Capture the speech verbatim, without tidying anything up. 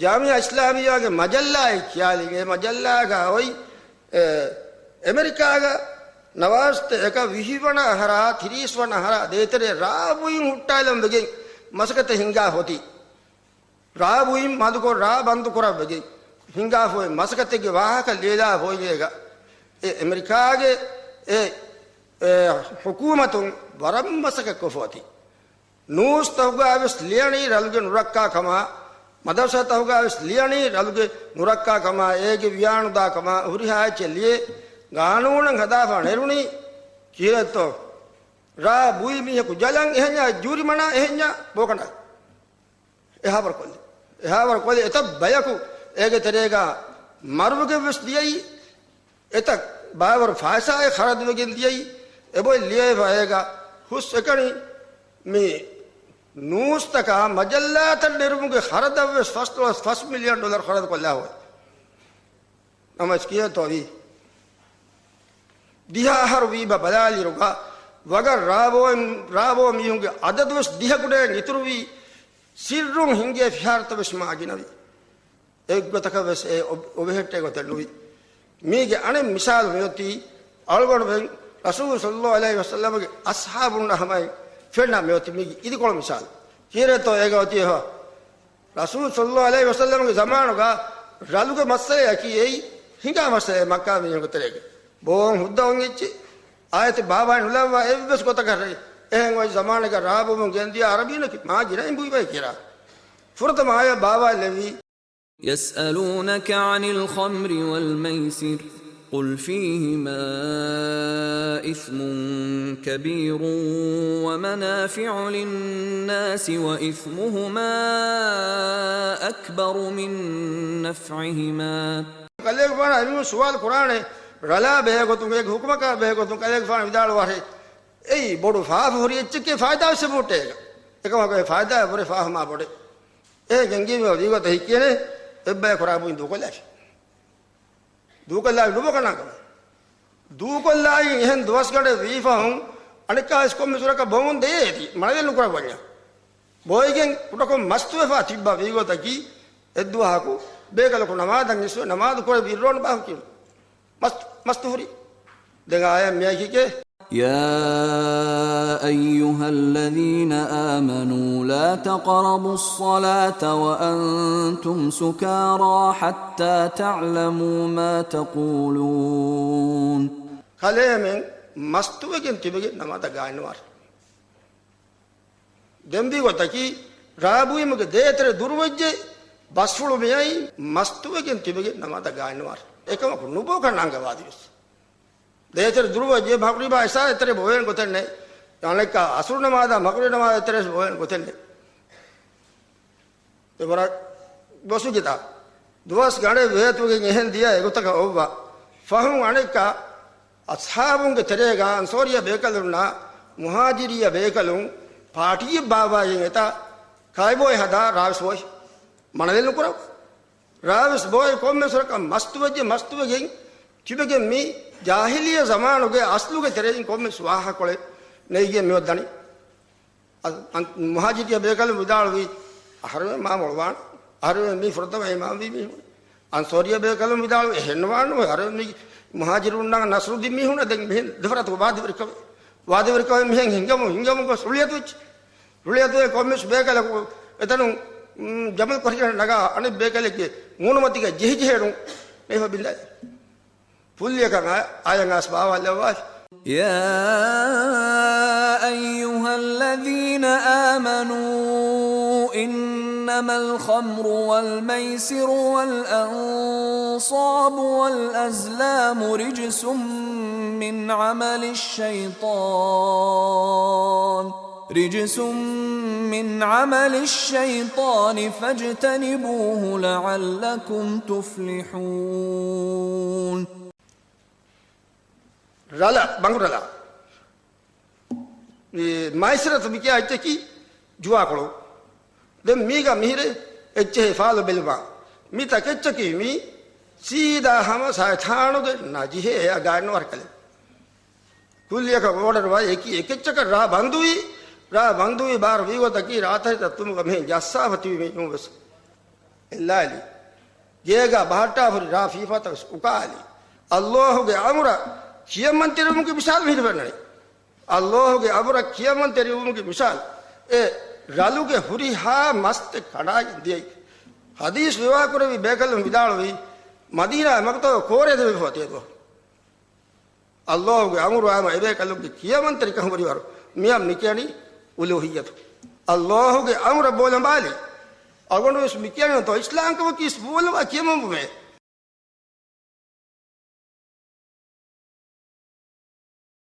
ޖާމިޢާ އިސްލާމިއްޔާގެ މަޖައްލާއެއް ކިޔާލި. އެ މަޖައްލާގަ އޮތް، އެ، އެމެރިކާގަ ނަވާރަސަތޭކަ ވިހި ވަނަ އަހަރާ ތިރީސް ވަނަ އަހަރާ ދޭތެރޭ ރާ ބުއިން ހުއްޓާލަން ވެގެން މަސައްކަތެއް ހިންގާ ހޮތީ. ރާ ބުއިން ބަންދުކޮށް، ރާ ބަންދު ކުރަން ވެގެން ހިންގާފަ އޮތް މަސައްކަތެއްގެ ވާހަކަ ލިޔެލާ ހޮއިގޭގަ، އެ އެމެރިކާގެ އެ، އެ ހުކޫމަތުން ވަރަށް މަސައްކަތް ކޮށްފަ އޮތީ. ނޫސްތަކުގަ ވެސް ލިޔަނީ ރަލުގެ ނުރައްކާ ކަމާ، މަދަރުސާތަކުގަ ވެސް ލިޔަނީ ރަލުގެ ނުރައްކާ ކަމާ، އޭގެ ވިޔާނުދާ ކަމާ، ހުރިހާ އެއްޗެއް ލިޔެ ގާނޫނަށް ހަދާފަ ނެރުނީ ކީރެއްތޯ؟ ރާ ބުއި މީހަކު ޖަލަން އެހެންޏާ، ޖޫރިމަނާ އެހެންޏާ، ބޯކަނޑާ. އެހާވަރު ކޮށްލި. އެހާވަރު ކޮށްލި އެތައް ބަޔަކު އޭގެ ތެރޭގަ މަރުވެގެން ވެސް ދިޔައީ، އެތައް ބައިވަރު ފައިސާއެއް ޚަރަދުވެގެން ދިޔައީ، އެބޮތް ލިޔެފަ އޭގަ ހުސް އެކަނި މި ނޫސްތަކާ މަޖައްލާތައް ނެރުމުގެ ޚަރަދަށް ވެސް ފަސް ޑޮލަރު، ފަސް މިލިއަން ޑޮލަރު ޚަރަދު ކޮށްލާ ހޮތް. ނަމަވެސް ކިޔޭތޯ ވީ؟ ދިހަ އަހަރު ވީބަ ބަލާލިއިރުގަ ވަގަށް ރާވޯ، ރާވޯ މީހުންގެ އަދަދު ވެސް ދިހަ ގުނައެއް އިތުރުވީ، ސިއްރުން ހިންގޭ ފިހާރަތައް ވެސް މާ ގިނަވި. އެއްގޮތަކަށް ވެސް އެ އޮ-، އޮވެހެއްޓޭ ގޮތެއް ނުވި. މީގެ އަނެއް މިސާލު މިއޮތީ، އަޅުގަނޑުމެން ރަސޫލު ޞައްލައްލާހު ޢަލައިހި ވަސައްލަމަގެ އަޞްޙާބުންނާ ހަމައިން ފެންނަ މިއޮތީ މީގެ އިދިކޮޅު މިސާލު. ކީރޭތޯ އޭގަ އޮތީ އެހާ؟ ރަސޫލު ޞައްލައްލާހު ޢަލައިހި ވަސައްލަމަގެ ޒަމާނުގަ ރަލުގެ މައްސަލަޔަކީ އެއީ ހިނގާ މައްސަލައެއް މައްކާ މީހުންގެ ތެރޭގަ. ބޯން ހުއްދަވަން އެއްޗެއް، އާޔަތެއް ބާވާއި ނުލައްވާ އެއްވެސް ގޮތަކަށް ރެއި. އެހެން އޮތް ޒަމާނެއްގަ ރާ ބުއިމުން ގެންދިޔަ އަރަބީންނަކީ މާ ގިނައިން ބުއިބައި ކިޔާ. ފުރަތަމަ އާޔަތް ބާވާލެއްވީ. يسألونك عن الخمر والميسر قل فيهما إثم كبير ومنافع للناس وإثمهما أكبر من نفعهما. ކަލޭގެފާނާ އެމީހުން ސުވާލު ކުރާނެ، ރަލާ ބެހޭ ގޮތުން، އޭގެ ހުކުމަކާ ބެހޭ ގޮތުން ކަލޭގެފާނު ވިދާޅުވާށޭ. އެއީ ބޮޑު ފާފަ ހުރި އެއްޗެކޭ، ފައިދާ ވެސް އެބަހުއްޓޭ އޭގަ. އެކަމަކު އެ ފައިދާ އެބުރެ ފާފަ މާ ބޮޑޭ. އެ ގެންގީމަ ވީގޮތަށް ހިއްކިޔޭނެ، އެއްބަޔަކު ރާ ބުއިން ދޫކޮށްލާފި. ދޫކޮށްލާފި ނުބޯކަން ނާކަމެއް. ދޫކޮށްލާއި އެހެން ދުވަސްގަނޑެއް ވީފަހުން އަނެއްކާވެސް ކޮންމެސް ވަރަކަށް ބޮމުން ދޭ އޭތި، މަނަލެއް ނުކުރައްވަންޏާ. ބޮއެގެން ކުޑަކޮށް މަސްތުވެފާ ތިއްބާ ވީގޮތަކީ އެއްދުވަހަކު ބޭކަލަކު ނަމާދަށް އިސްވެ ނަމާދު ކުރެ ވިއްރޯން ބާހުކިން. މަސް-، މަސްތު ހުރި. ދެން އާޔަތް މިއަކީކޭ. يا أيها الذين آمنوا لا تقربوا الصلاة وأنتم سكارى حتى تعلموا ما تقولون. ކަލޭމެން މަސްތުވެގެން ތިބެގެން ނަމާދަށް ގާތްނުވާށޭ. ދެން ވީ ގޮތަކީ، ރާ ބުއިމުގެ ދޭތެރެ ދުރުވެއްޖެ، ބަސްފުޅު މިއައީ، މަސްތުވެގެން ތިބެގެން ނަމާދަށް ގާތްނުވާށޭ. އެކަމަކު ނުބޯކަށް ނަންގަވާދިޔަސް. ދޭތެރެ ދުރުވެއްޖެ، މަޣްރިބާ އިޝާ ދޭތެރެ ބޮވޭނެ ގޮތެއް ނެތް. އަނެއްކާ އަސުރު ނަމާދާ މަޣްރިބު ނަމާދާ ދޭތެރެ ބޮވޭނެ ގޮތެއް ނެތް. އެވަރަށް ގޮސްގިތާ. ދުވަސް ގަނޑެއް ވޭތުވެގެން އެހެން ދިޔަ އެގޮތަކަށް އޮއްވާ. ފަހުން އަނެއްކާ އަޞްޙާބުންގެ ތެރޭގަ އަންޞާރިއްޔާ ބޭކަލުންނާ މުހާޖިރިއްޔާ ބޭކަލުން ޕާޓީއެއް ބާއްވާގެން އެތާ ކާއިބޯއެ ހަދާ ރާވެސް ބޯއި. މަނަލެއް ނުކުރައްވާ. ރާވެސް ބޯއި ކޮންމެސް ވަރަކަށް މަސްތުވެއްޖެ މަސްތުވެގެން ތިބެގެން މި ޖާހިލިއްޔާ ޒަމާނުގެ އަސްލުގެ ތެރެއިން ކޮންމެސް ވާހަކަކޮޅެއް ނެތްގެން މިއޮއްދަނީ. އަ-، އަން-، މުހާޖިރިއްޔާ ބޭކަލުން ވިދާޅުވީ، އަހަރެމެން މާ މޮޅުވާނެ. އަހަރެމެން މީ ފުރަތަމަ އިމާމް ވީ މީހުން. އަންޞާރިއްޔާ ބޭކަލުން ވިދާޅުވީ، އެހެން ނުވާނެ. އަހަރެމެން މީ މުހާޖިރުންނާ ނަޞްރު ދިން މީހުންނަށް ދެން މިހެން ދެފަރާތު ވާދަވެރިކަމެއް. ވާދަވެރިކަމެއް މިހެން ހިނގަމުން، ހިނގަމުން ގޮސް ރުޅިއަތުވެއްޖެ. ރުޅިއަތުވެ ކޮންމެސް ބޭކަލަކު އެތަނުން، މް، ޖަމަލް ކޮށިގެން ނަގާ އަނެއް ބޭކަލެއްގެ މޫނުމަތީގަ ޖެހިޖެހޭނު ނެތިފަ ބިންދާ. ކުއްލިއަކަށް އާ-، އާޔަތް އަސް ބާވާލައްވާ. يا أيها الذين آمنوا إنما الخمر والميسر والأنصاب والأزلام رجس من عمل الشيطان، رجس من عمل الشيطان فاجتنبوه لعلكم تفلحون. ރަލަ، ބަނގުރަލަ. މި މައިސަރަތު މިކިޔާ އެއްޗަކީ ޖުވާކޮޅު. ދެން މީގަ މިހިރެ އެއްޗެހި ފާލު ބެލުމާ. މި ތަކެއްޗަކީ މީ ސީދާ ހަމަ ޝައިޠާނުގެ ނަޖިހެއް އެއަށް ގާތްނުވާށޭ ކަލޭ. ކުއްލިއަކަށް އޯޑަރު ވާ އެކި އެކެއްޗަކަށް ރާ ބަންދުވީ، ރާ ބަންދުވީ ބާރު ވީގޮތަކީ ރާތަހިތައް ތުމުގަ މިހެން ޖައްސާފަ ތިބި މީހުން ވެސް. އެއްލާލި. ގޭގާ ބަހައްޓާފަ ހުރި ރާ ފީފާތައް ވެސް އުކާލި. އައްލާހުގެ އަމުރަށް ކިޔަމަންތެރިވުމުގެ މިސާލު މިހިރި ފެންނަނީ. އައްލާހުގެ އަމުރަށް ކިޔަމަންތެރިވުމުގެ މިސާލު، އެ ރަލުގެ ހުރިހާ މަސްތެއް ކަނޑާގެން ދިޔައީ. ޙަދީޘް ރިވާކުރެއްވި ބޭކަލުން ވިދާޅުވީ، މަދީނާ މަގުތައް ކޯރޭ ދެވިފަ ތިޔަދުވަހު. އައްލާހުގެ އަމުރު އާމަ އެބޭކަލުންގެ ކިޔަމަންތެރިކަން ހުރިވަރު. މިއަށް މިކިޔަނީ އުލޫހިއްޔަތު. އައްލާހުގެ އަމުރަށް ބޯލަނބާލި. އަޅުގަނޑު ވެސް މިކިޔަނީ ތޯ އިސްލާމްކަމަކީ ވެސް ބޯލަނބާ ކިޔަމަންވުމޭ.